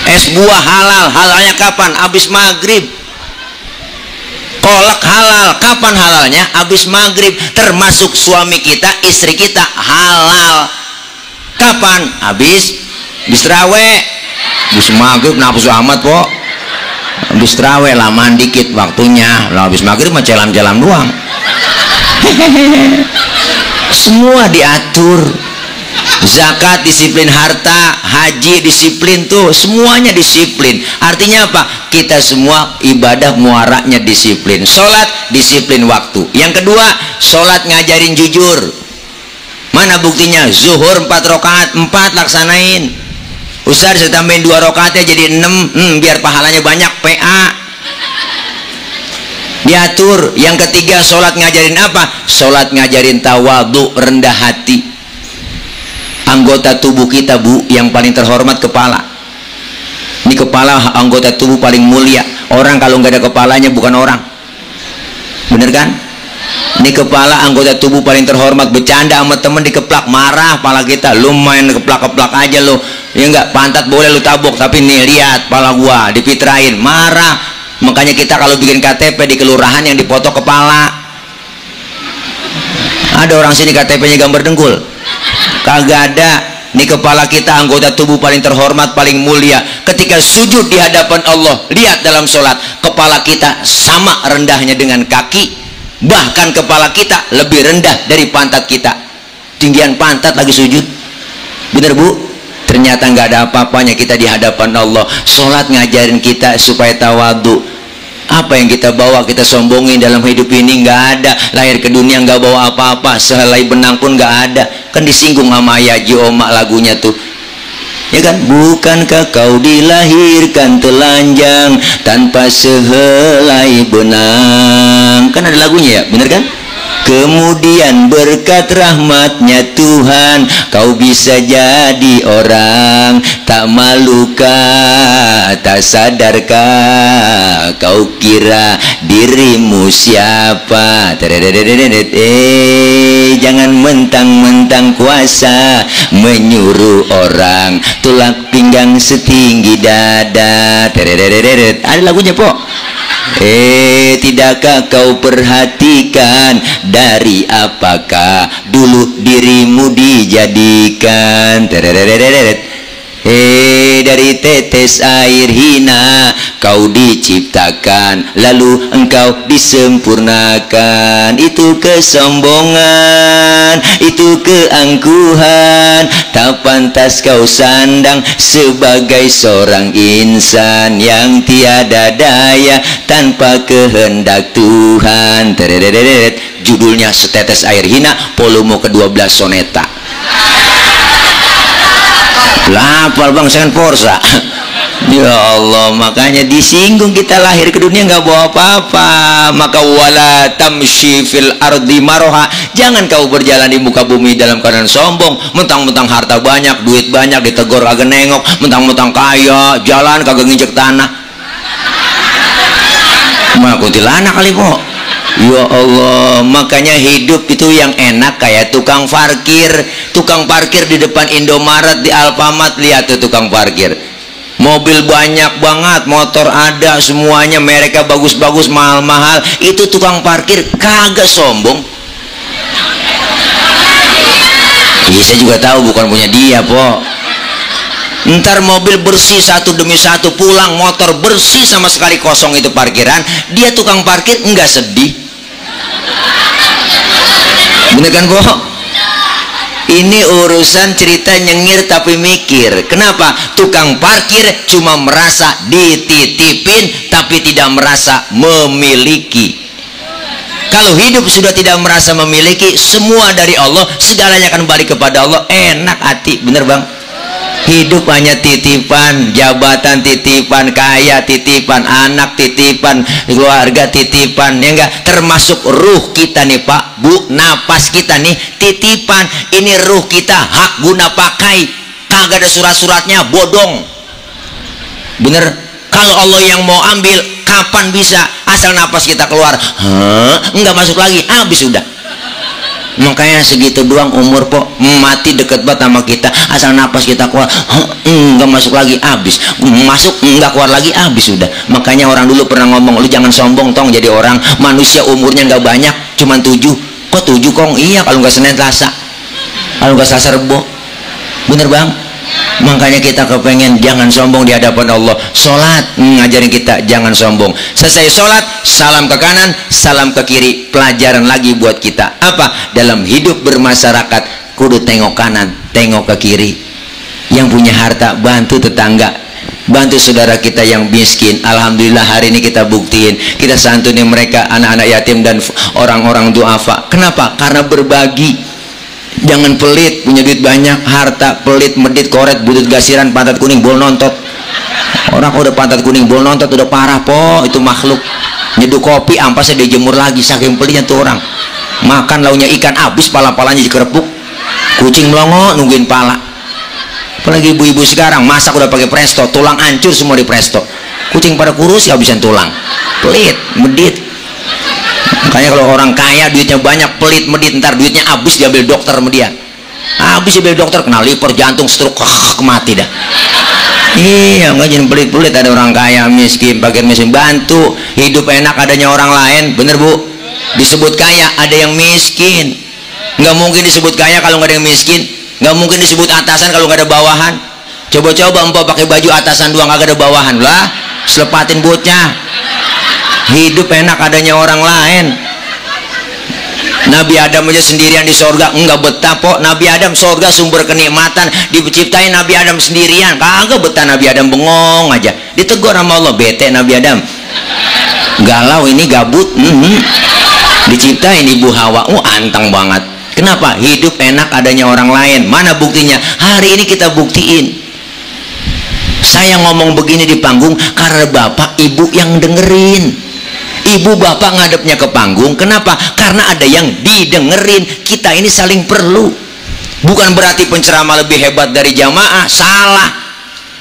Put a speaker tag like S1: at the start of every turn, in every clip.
S1: Es buah halal, halalnya kapan? Habis maghrib. Kolak halal, kapan halalnya? Habis maghrib. Termasuk suami kita, istri kita halal. Kapan? Habis terawih. Habis maghrib nafsu amat po. Habis terawih lamaan dikit waktunya. Lah habis maghrib mah jalan-jalan doang. Semua diatur. Zakat disiplin, harta, haji disiplin, tuh semuanya disiplin. Artinya apa? Kita semua ibadah muaranya disiplin. Sholat disiplin waktu. Yang kedua, sholat ngajarin jujur. Mana buktinya? Zuhur 4 rakaat, 4 laksanain. Ustaz saya tambahin 2 rakaatnya jadi 6, biar pahalanya banyak. PA diatur. Yang ketiga, sholat ngajarin apa? Sholat ngajarin tawadhu, rendah hati. Anggota tubuh kita, Bu, yang paling terhormat kepala. Ini kepala anggota tubuh paling mulia. Orang kalau nggak ada kepalanya bukan orang. Bener kan? Ini kepala anggota tubuh paling terhormat. Bercanda sama temen dikeplak, marah pala kita. Lu main keplak-keplak aja lu. Ya enggak, pantat boleh lu tabuk, tapi nih lihat pala gua dipitrain, marah. Makanya kita kalau bikin KTP di kelurahan yang dipoto kepala. Ada orang sini KTP-nya gambar dengkul. Kagak ada. Ini kepala kita anggota tubuh paling terhormat, paling mulia. Ketika sujud di hadapan Allah, lihat dalam sholat, kepala kita sama rendahnya dengan kaki. Bahkan kepala kita lebih rendah dari pantat kita. Tinggian pantat lagi sujud. Bener Bu? Ternyata nggak ada apa-apanya kita di hadapan Allah. Sholat ngajarin kita supaya tawadhu. Apa yang kita bawa kita sombongin dalam hidup ini? Nggak ada. Lahir ke dunia nggak bawa apa-apa, sehelai benang pun nggak ada. Kan disinggung sama Yaji Oma lagunya tuh, ya kan? Bukankah kau dilahirkan telanjang tanpa sehelai benang? Kan ada lagunya ya, bener kan? Kemudian berkat rahmatnya Tuhan kau bisa jadi orang. Tak malukah, tak sadarkah kau kira dirimu siapa? Jangan mentang-mentang kuasa menyuruh orang tulak pinggang setinggi dada. Ada lagunya po. Tidakkah kau perhatikan dari apakah dulu dirimu dijadikan? Dari tetes air hina kau diciptakan, lalu engkau disempurnakan. Itu kesombongan, itu keangkuhan. Tak pantas kau sandang sebagai seorang insan yang tiada daya tanpa kehendak Tuhan. Judulnya Setetes Air Hina, volume ke-12 soneta. Lapal bang, saya kan Forsa. Ya Allah, makanya disinggung kita lahir ke dunia nggak bawa apa-apa. Maka wala tamshi fil ardi maroha, jangan kau berjalan di muka bumi dalam keadaan sombong. Mentang-mentang harta banyak, duit banyak, ditegur kagak nengok. Mentang-mentang kaya, jalan kagak nginjek tanah. Mah kuntilanak kali po. Ya Allah, makanya hidup itu yang enak kayak tukang parkir. Tukang parkir di depan Indomaret, di Alfamart, lihat tuh tukang parkir. Mobil banyak banget, motor ada, semuanya mereknya bagus-bagus, mahal-mahal. Itu tukang parkir kagak sombong. Iya, saya juga tahu bukan punya dia, po. Ntar mobil bersih satu demi satu, pulang motor bersih sama sekali, kosong itu parkiran. Dia tukang parkir enggak sedih. Bener kan, po? Ini urusan cerita nyengir tapi mikir. Kenapa? Tukang parkir cuma merasa dititipin tapi tidak merasa memiliki. Kalau hidup sudah tidak merasa memiliki, semua dari Allah, segalanya akan balik kepada Allah. Enak hati, bener bang? Hidup hanya titipan, jabatan titipan, kaya titipan, anak titipan, keluarga titipan, ya enggak? Termasuk ruh kita nih Pak, Bu, napas kita nih titipan. Ini ruh kita hak guna pakai, kagak ada surat-suratnya, bodong. Bener? Kalau Allah yang mau ambil, kapan bisa? Asal napas kita keluar, enggak masuk lagi, habis sudah. Makanya segitu doang umur po, mati deket banget sama kita. Asal napas kita keluar, nggak masuk lagi, habis. Masuk nggak keluar lagi, habis sudah. Makanya orang dulu pernah ngomong, lu jangan sombong tong jadi orang. Manusia umurnya nggak banyak, cuman 7. Kok 7 kong? Iya, kalau nggak Senin Selasa, kalau nggak Selasa Rebo. Bener bang? Makanya kita kepengen jangan sombong di hadapan Allah. Sholat ngajarin kita jangan sombong. Selesai sholat, salam ke kanan, salam ke kiri. Pelajaran lagi buat kita. Apa? Dalam hidup bermasyarakat kudu tengok kanan, tengok ke kiri. Yang punya harta bantu tetangga, bantu saudara kita yang miskin. Alhamdulillah hari ini kita buktiin, kita santuni mereka, anak-anak yatim dan orang-orang duafa. Kenapa? Karena berbagi. Jangan pelit, punya duit banyak, harta, pelit, medit, koret, butut gasiran, pantat kuning, bol nontot. Orang udah pantat kuning, bol nontot udah parah po, itu makhluk. Nyeduh kopi, ampasnya dijemur lagi, saking pelitnya tuh orang. Makan launya ikan, habis pala-palanya dikerepuk. Kucing melongo, nungguin pala. Apalagi ibu-ibu sekarang, masak udah pakai presto, tulang hancur semua di presto. Kucing pada kurus, ya habisan tulang. Pelit, medit. Makanya kalau orang kaya duitnya banyak, pelit, medit, ntar duitnya habis diambil dokter sama dia. Habis diambil dokter kena liver, jantung, stroke, mati dah. Iya, nggak jadi pelit-pelit. Ada orang kaya, miskin, fakir, miskin, bantu. Hidup enak adanya orang lain, bener bu? Disebut kaya, ada yang miskin. Nggak mungkin disebut kaya kalau nggak ada yang miskin. Nggak mungkin disebut atasan kalau nggak ada bawahan. Coba-coba empok pakai baju atasan doang, nggak ada bawahan lah. Selepatin bocah. Hidup enak adanya orang lain. Nabi Adam aja sendirian di sorga, enggak betah po. Nabi Adam sorga sumber kenikmatan, diciptain Nabi Adam sendirian, kagak betah. Nabi Adam bengong aja, ditegur sama Allah, bete Nabi Adam, galau ini, gabut. Diciptain Ibu Hawa, anteng banget. Kenapa? Hidup enak adanya orang lain. Mana buktinya? Hari ini kita buktiin. Saya ngomong begini di panggung karena bapak ibu yang dengerin. Ibu bapak ngadepnya ke panggung, kenapa? Karena ada yang didengerin. Kita ini saling perlu. Bukan berarti penceramah lebih hebat dari jamaah, salah.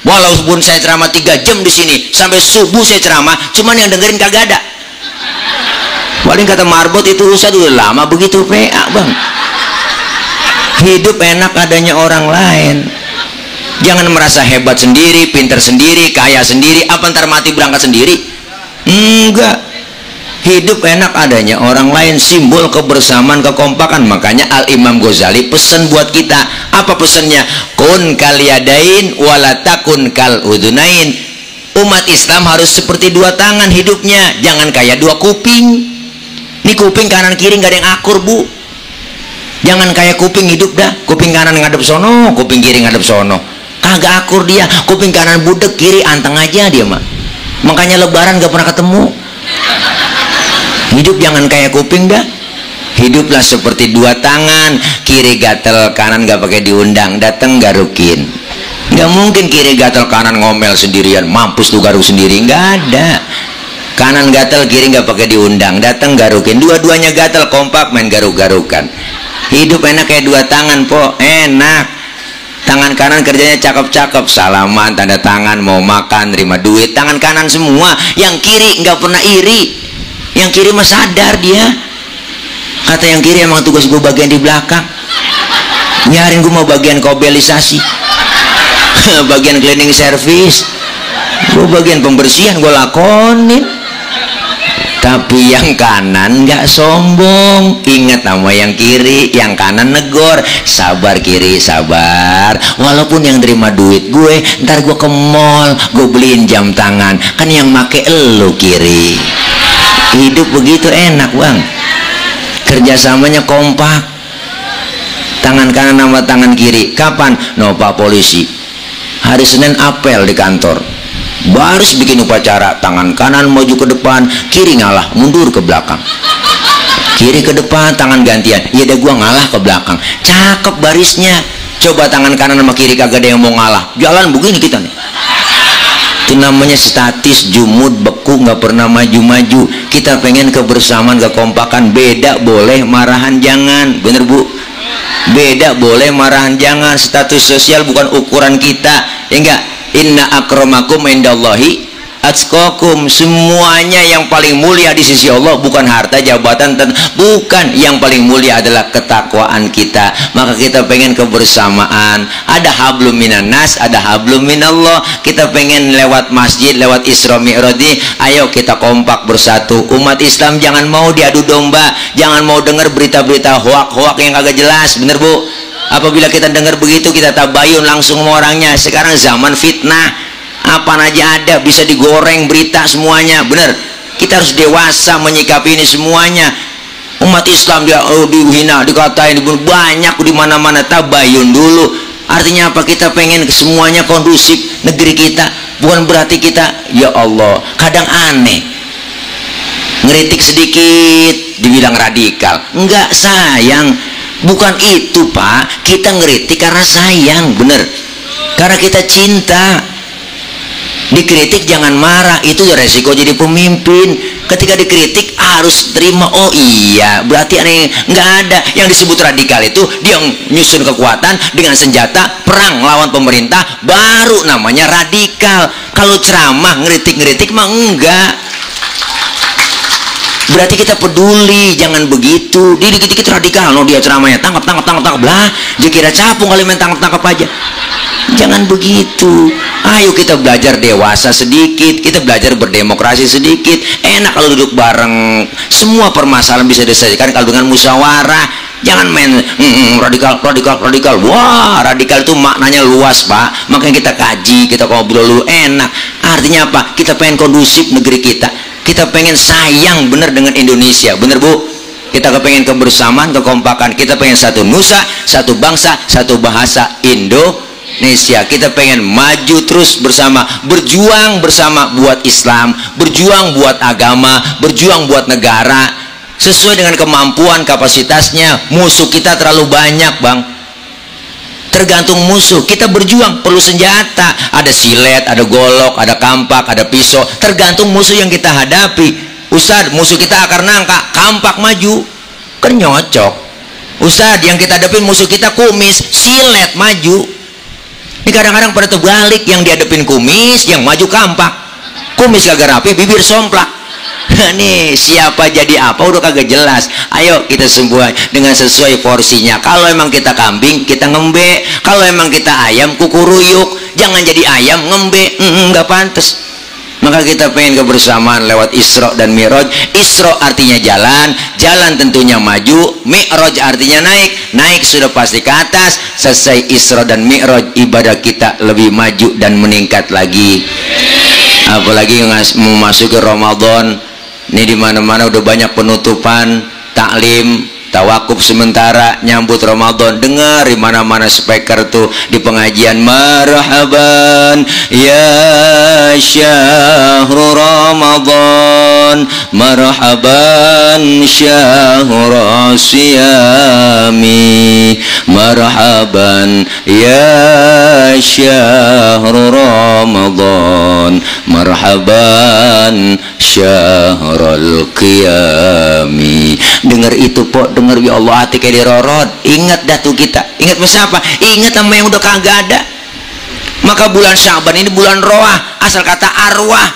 S1: Walaupun saya ceramah 3 jam di sini sampai subuh saya ceramah, cuman yang dengerin kagak ada. Paling kata marbot itu Ustaz udah lama begitu PA bang. Hidup enak adanya orang lain. Jangan merasa hebat sendiri, pinter sendiri, kaya sendiri. Apa ntar mati berangkat sendiri? Enggak. Hidup enak adanya orang lain, simbol kebersamaan, kekompakan. Makanya Al-Imam Ghazali pesan buat kita. Apa pesannya? Kun kaliyadain walatakun kal udunain. Umat Islam harus seperti 2 tangan hidupnya, jangan kayak 2 kuping. Ini kuping kanan kiri nggak ada yang akur bu. Jangan kayak kuping hidup dah, kuping kanan ngadep sono, kuping kiri ngadep sono, kagak akur dia. Kuping kanan budek, kiri anteng aja dia mah. Makanya lebaran gak pernah ketemu. Hidup jangan kayak kuping dah. Hiduplah seperti 2 tangan, kiri gatel, kanan gak pakai diundang, dateng garukin. Gak mungkin kiri gatel, kanan ngomel sendirian, mampus tuh garuk sendiri, nggak ada. Kanan gatel, kiri gak pakai diundang, dateng garukin. Dua-duanya gatel, kompak main garuk-garukan. Hidup enak kayak 2 tangan po, enak. Tangan kanan kerjanya cakep-cakep, salaman, tanda tangan, mau makan, terima duit, tangan kanan semua. Yang kiri nggak pernah iri. Yang kiri mah sadar dia. Kata yang kiri, emang tugas gue bagian di belakang, nyarin gue mau bagian kobelisasi, bagian cleaning service, gue bagian pembersihan gue lakonin. Tapi yang kanan nggak sombong, ingat nama yang kiri. Yang kanan negor, sabar kiri, sabar. Walaupun yang terima duit gue, ntar gue ke mall, gue beliin jam tangan, kan yang make elu kiri. Hidup begitu enak bang, kerjasamanya kompak. Tangan kanan sama tangan kiri. Kapan? No Pak Polisi, hari Senin apel di kantor, baris bikin upacara, tangan kanan maju ke depan, kiri ngalah, mundur ke belakang. Kiri ke depan, tangan gantian. Iya deh gua ngalah ke belakang. Cakep barisnya. Coba tangan kanan sama kiri kagak ada yang mau ngalah, jalan begini kita nih. Itu namanya statis, jumud, beku, nggak pernah maju-maju. Kita pengen kebersamaan, kekompakan. Beda boleh, marahan jangan. Bener bu? Beda boleh, marahan jangan. Status sosial bukan ukuran kita, ya enggak? Inna akramakum indallahi atqakum, semuanya yang paling mulia di sisi Allah bukan harta, jabatan, bukan. Yang paling mulia adalah ketakwaan kita. Maka kita pengen kebersamaan. Ada hablum minan nas, ada hablum minallah. Kita pengen lewat masjid, lewat Isra Mi'raj ini, ayo kita kompak bersatu. Umat Islam jangan mau diadu domba, jangan mau dengar berita-berita hoak-hoak yang kagak jelas. Bener Bu? Apabila kita dengar begitu, kita tabayun langsung sama orangnya. Sekarang zaman fitnah, apa aja ada, bisa digoreng berita semuanya. Bener, kita harus dewasa menyikapi ini semuanya. Umat Islam dia dihina, dikatain, dibunuh, banyak di mana-mana. Tabayun dulu. Artinya apa? Kita pengen semuanya kondusif negeri kita. Bukan berarti kita, ya Allah, kadang aneh, ngeritik sedikit dibilang radikal. Enggak, sayang. Bukan itu Pak, kita ngeritik karena sayang. Bener, karena kita cinta. Dikritik jangan marah, itu resiko jadi pemimpin. Ketika dikritik harus terima. Oh iya, berarti aneh. Nggak ada yang disebut radikal itu dia nyusun kekuatan dengan senjata perang lawan pemerintah, baru namanya radikal. Kalau ceramah ngeritik mah enggak. Berarti kita peduli, jangan begitu. Dia dikit-dikit radikal, no, dia ceramahnya tangkap lah. Dia kira capung kali main tangkap aja. Jangan begitu. Ayo kita belajar dewasa sedikit, kita belajar berdemokrasi sedikit. Enak kalau duduk bareng, semua permasalahan bisa diselesaikan kalau dengan musyawarah. Jangan main radikal. Wah, radikal itu maknanya luas Pak. Makanya kita kaji, kita ngobrol dulu. Enak. Artinya apa? Kita pengen kondusif negeri kita. Kita pengen sayang bener dengan Indonesia. Bener Bu? Kita kepengen kebersamaan, kekompakan. Kita pengen satu nusa, satu bangsa, satu bahasa Indonesia. Kita pengen maju terus bersama, berjuang bersama buat Islam, berjuang buat agama, berjuang buat negara sesuai dengan kemampuan kapasitasnya. Musuh kita terlalu banyak Bang, tergantung musuh. Kita berjuang perlu senjata, ada silet, ada golok, ada kampak, ada pisau, tergantung musuh yang kita hadapi. Ustadz, musuh kita akar nangka, kampak maju, kan nyocok. Ustadz, yang kita hadapin musuh kita kumis, silet maju. Ini kadang-kadang pada terbalik, yang dihadapin kumis, yang maju kampak. Kumis kagak rapi, bibir somplak. Nih siapa jadi apa udah kagak jelas. Ayo kita semua dengan sesuai porsinya. Kalau emang kita kambing, kita ngembe. Kalau emang kita ayam, kukuruyuk. Jangan jadi ayam ngembe, nggak pantas. Maka kita pengen kebersamaan lewat Isra dan Mi'raj. Isra artinya jalan, jalan tentunya maju. Mi'raj artinya naik, naik sudah pasti ke atas. Selesai Isra dan Mi'raj, ibadah kita lebih maju dan meningkat lagi. Apalagi memasuki Ramadan, ini di mana-mana udah banyak penutupan, taklim, tawakuf sementara nyambut Ramadan. Dengar di mana-mana speaker tuh di pengajian, marhaban ya syahrul Ramadan, marhaban syahrul siyami, marhaban ya syahrul Ramadan, marhaban syahrul qiyami. Dengar itu Pok, dengar ya Allah, hati kayak dirorot. Ingat dah tuh kita, ingat masa apa? Ingat sama yang udah kagak ada. Maka bulan Syaban ini bulan roah, asal kata arwah.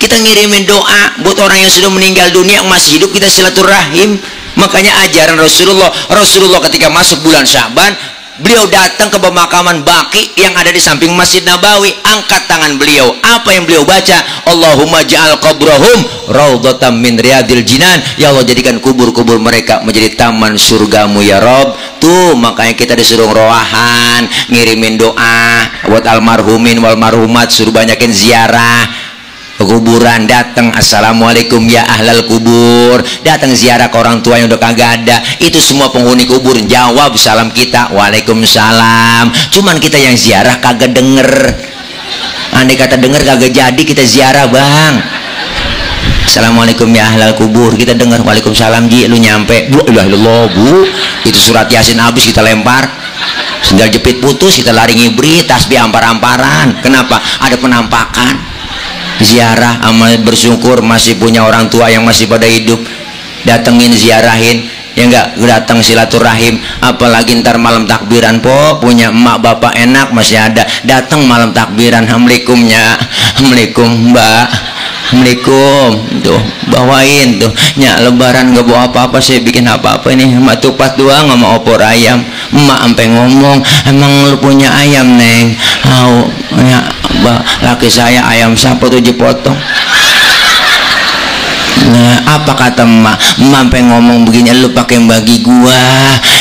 S1: Kita ngirimin doa buat orang yang sudah meninggal dunia, yang masih hidup kita silaturahim. Makanya ajaran Rasulullah ketika masuk bulan Syaban, beliau datang ke pemakaman Baqi yang ada di samping Masjid Nabawi. Angkat tangan beliau, apa yang beliau baca? Allahumma ja'al qabrahum raudhatan min riyadil jinan. Ya Allah, jadikan kubur-kubur mereka menjadi taman surgamu ya Rob. Tuh makanya kita disuruh roahan, ngirimin doa buat almarhumin wal marhumat, suruh banyakin ziarah ke kuburan. Datang, assalamualaikum ya ahlal kubur, datang ziarah ke orang tua yang udah kagak ada. Itu semua penghuni kubur jawab salam kita, waalaikumsalam. Cuman kita yang ziarah kagak denger. Andai kata denger kagak jadi kita ziarah Bang. Assalamualaikum ya ahlal kubur, kita dengar waalaikumsalam ji, lu nyampe bu, ilah ilallah bu, itu surat yasin habis kita lempar, sendal jepit putus kita lari ngibrit, tasbih ampar-amparan. Kenapa? Ada penampakan. Ziarah amal bersyukur masih punya orang tua yang masih pada hidup, datengin ziarahin. ya enggak, datang silaturahim. Apalagi ntar malam takbiran po, punya emak bapak enak masih ada, datang malam takbiran, assalamualaikumnya, assalamualaikum mbak, assalamualaikum, tuh bawain tuh, nyak lebaran gak bawa apa-apa, saya bikin apa-apa ini, emak tupat doang sama opor ayam. Emak sampai ngomong, emang lu punya ayam neng? Tahu ya, laki saya ayam siapa tuh dipotong. Nah, apa kata emak? Emak sampai ngomong begini, lu pakai bagi gua,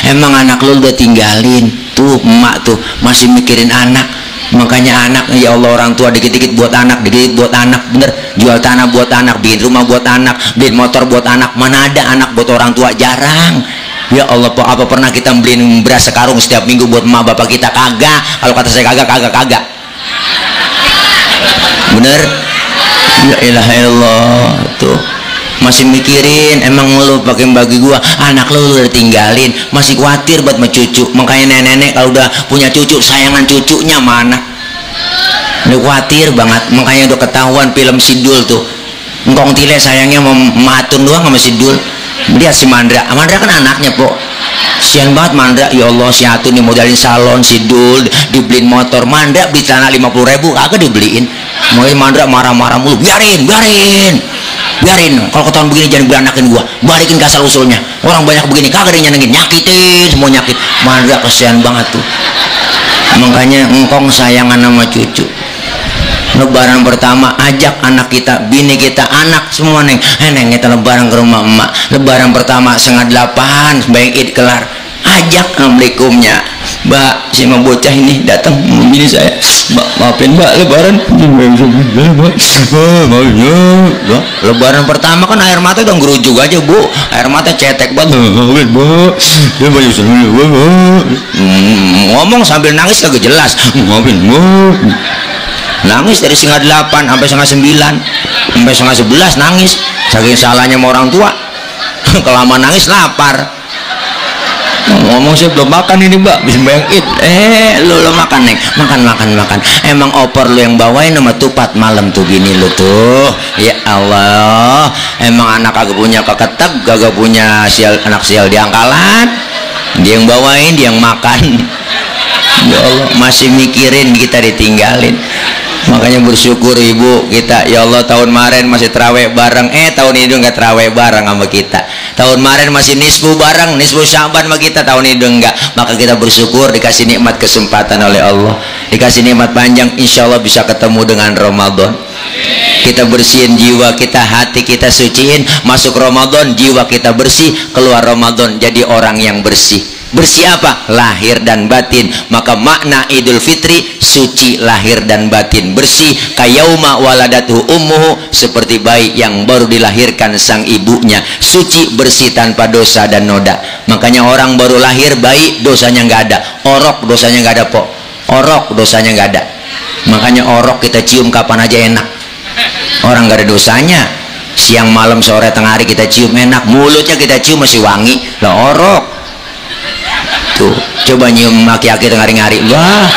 S1: emang anak lu udah tinggalin. Tuh emak tuh masih mikirin anak. Makanya anak, ya Allah, orang tua dikit-dikit buat anak, dikit buat anak, bener, jual tanah buat anak, bikin rumah buat anak, bikin motor buat anak. Mana ada anak buat orang tua? Jarang. Ya Allah, apa pernah kita beliin beras sekarung setiap minggu buat emak bapak kita? Kagak. Kalau kata saya kagak. Bener? Ya ilaha illallah. Tuh masih mikirin, emang lu pakai bagi gua, anak lu udah tinggalin, masih khawatir buat cucu. Makanya nenek kalau udah punya cucu, sayangan cucunya mana, udah khawatir banget. Makanya udah ketahuan film Sidul tuh, engkong tile sayangnya mau matun doang sama Sidul. Lihat si Mandra kan anaknya po, sian banget Mandra. Ya Allah, si Atun nih modalin salon, Sidul dibeliin motor, Mandra beli celana 50.000 kagak dibeliin. Makanya Mandra marah-marah mulu, biarin kalau ketahuan begini jangan beranakin gua, balikin ke asal usulnya. Orang banyak begini kagak ada nyenengin, nyakitin semua nyakit. Mandra kesian banget tuh. Makanya engkong sayangan sama cucu. Lebaran pertama ajak anak kita, bini kita, anak semua neng, neng kita lebaran ke rumah emak. Lebaran pertama 7:30 bayang id kelar, ajak assalamualaikumnya. Mbak, si mau bocah ini datang bini saya, mbak maafin mbak lebaran. Lebaran pertama kan air mata udah ngerujuk aja bu, air mata cetek banget. Ngomong sambil nangis kagak jelas. Nangis dari 8:30 sampai 8:30 sampai 10:30 nangis, saking salahnya sama orang tua. Kelamaan nangis lapar. Ngomong saya belum makan ini mbak, bisa bayang it. Lu makan neng, makan. Emang opor lu yang bawain sama tupat malam tuh gini lu tuh. Ya Allah, emang anak kagak punya keketek, kagak punya anak sial di angkalan, dia yang bawain, dia yang makan. Ya Allah, masih mikirin kita ditinggalin. Makanya bersyukur ibu kita, ya Allah, tahun kemarin masih terawih bareng, tahun ini enggak terawih bareng sama kita. Tahun kemarin masih nisfu bareng, nisfu Sya'ban sama kita, tahun ini enggak. Maka kita bersyukur dikasih nikmat kesempatan oleh Allah, dikasih nikmat panjang, insya Allah bisa ketemu dengan Ramadan. Kita bersihin jiwa kita, hati kita suciin, masuk Ramadan jiwa kita bersih, keluar Ramadan jadi orang yang bersih. Bersih apa? Lahir dan batin. Maka makna Idul Fitri suci lahir dan batin, bersih kayauma waladatu ummuhu, seperti bayi yang baru dilahirkan sang ibunya, suci bersih tanpa dosa dan noda. Makanya orang baru lahir bayi dosanya nggak ada, orok dosanya nggak ada po, orok dosanya nggak ada. Makanya orok kita cium kapan aja enak, orang nggak ada dosanya. Siang malam sore tengah hari kita cium enak, mulutnya kita cium masih wangi lah. Orok tuh, coba nyium aki-aki tengah hari, wah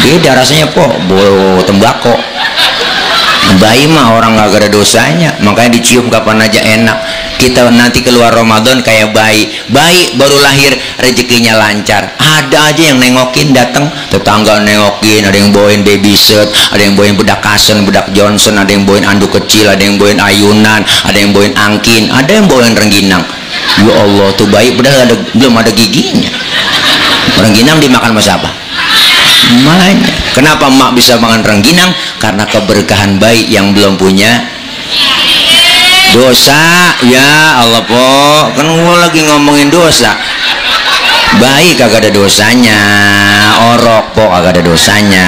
S1: beda rasanya po, bau tembakau. Bayi mah orang gak ada dosanya, makanya dicium kapan aja enak. Kita nanti keluar Ramadan kayak bayi baru lahir, rezekinya lancar, ada aja yang nengokin, datang tetangga nengokin, ada yang bawain baby shirt, ada yang bawain bedak Kasen, bedak Johnson, ada yang bawain anduk kecil, ada yang bawain ayunan, ada yang bawain angkin, ada yang bawain rengginang. Ya Allah, tuh bayi padahal belum ada giginya. Rengginang dimakan sama siapa? Emaknya. Kenapa emak bisa makan rengginang? Karena keberkahan bayi yang belum punya dosa. Ya Allah po, kan gue lagi ngomongin dosa. Bayi kagak ada dosanya, orok po kagak ada dosanya.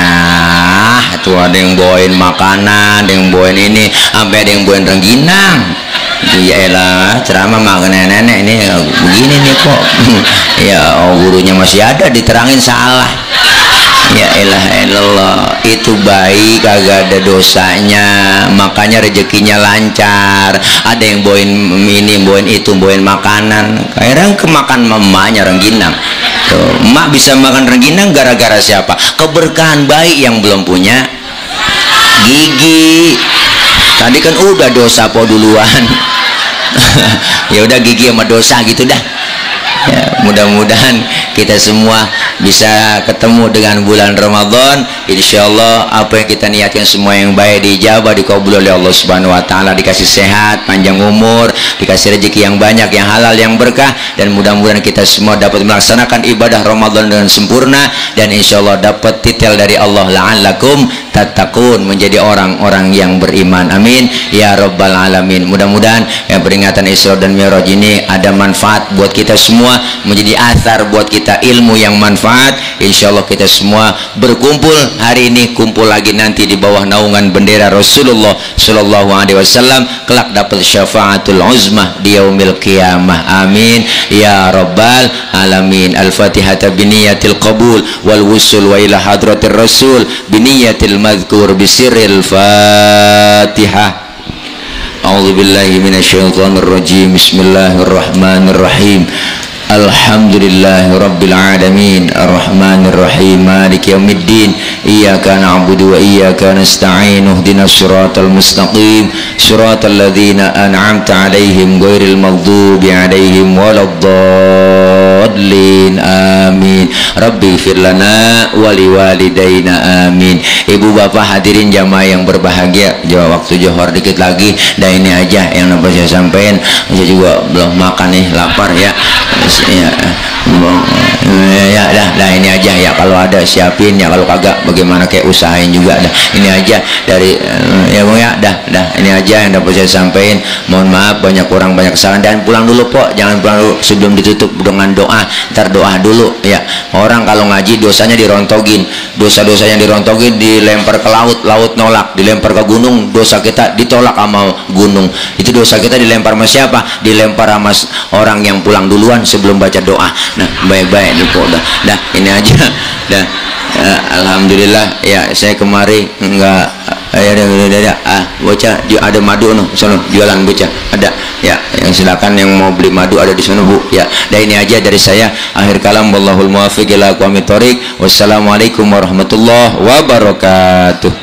S1: Tuh ada yang bawain makanan, ada yang bawain ini, sampai ada yang bawain rengginang. Ya elah, ceramah makan nenek ini begini nih kok. Ya gurunya masih ada, diterangin salah. Ya elah elah, itu bayi kagak ada dosanya, makanya rezekinya lancar. Ada yang bawain ini, bawain itu, bawain makanan. Kadang kemakan mamanya rengginang. Tuh, emak bisa makan rengginang gara-gara siapa? Keberkahan bayi yang belum punya gigi. Tadi kan udah dosa po duluan. Ya udah gigi sama dosa gitu dah. Ya, mudah-mudahan kita semua bisa ketemu dengan bulan Ramadan. Insyaallah apa yang kita niatkan semua yang baik diijabah, dikabul oleh Allah Subhanahu wa taala, dikasih sehat, panjang umur, dikasih rezeki yang banyak, yang halal, yang berkah, dan mudah-mudahan kita semua dapat melaksanakan ibadah Ramadan dengan sempurna, dan insyaallah dapat titel dari Allah, la'allakum tattaqun, menjadi orang-orang yang beriman. Amin ya rabbal alamin. Mudah-mudahan yang peringatan Isra dan Mi'raj ini ada manfaat buat kita semua, menjadi athar buat kita, ilmu yang manfaat. Insyaallah kita semua berkumpul hari ini, kumpul lagi nanti di bawah naungan bendera Rasulullah sallallahu alaihi wasallam, kelak dapat syafaatul uzmah di yaumil qiyamah. Amin ya rabbal alamin. Al-Fatihah biniyatil qabul wal wusul wa ila hadratir rasul biniyatil madhkur bisirril Fatihah. A'udzu billahi minasyaitonir rajim. Bismillahirrahmanirrahim. Alhamdulillahi rabbil alamin, arrahmanir rahim, maliki yaumiddin, iyyaka na'budu wa iyyaka nasta'in, ihdinas siratal mustaqim, siratal ladzina an'amta 'alaihim ghairil maghdubi 'alaihim waladdallin. Amin. Rabbi ighfir lana wa liwalidayna. Amin. Ibu bapak hadirin jamaah yang berbahagia, jawab waktu Johor dikit lagi, dan ini aja yang dapat saya sampaikan. Saya juga belum makan nih, lapar ya. Ya, dah ini aja ya, kalau ada siapin ya, kalau kagak bagaimana kayak usahain juga dah. Ini aja dari ya Bang ya, dah ini aja yang dapat saya sampaikan. Mohon maaf banyak kurang, banyak kesalahan, dan pulang dulu Pok, jangan pulang dulu sebelum ditutup dengan doa. Ntar doa dulu ya. Orang kalau ngaji dosanya dirontogin, dosa-dosanya dirontogin, dilempar ke laut, laut nolak, dilempar ke gunung, dosa kita ditolak sama gunung. Itu dosa kita dilempar sama siapa? Dilempar sama orang yang pulang duluan sebelum baca doa. Nah baik-baik nih Pok, dah ini aja dah. Alhamdulillah ya, saya kemari enggak baca ada madu no, sono jualan baca ada ya, yang silakan yang mau beli madu ada di sana Bu ya. Dan ini aja dari saya, akhir kalam, wallahul muwaffiq ila aqwamit thoriq. Wassalamualaikum warahmatullahi wabarakatuh.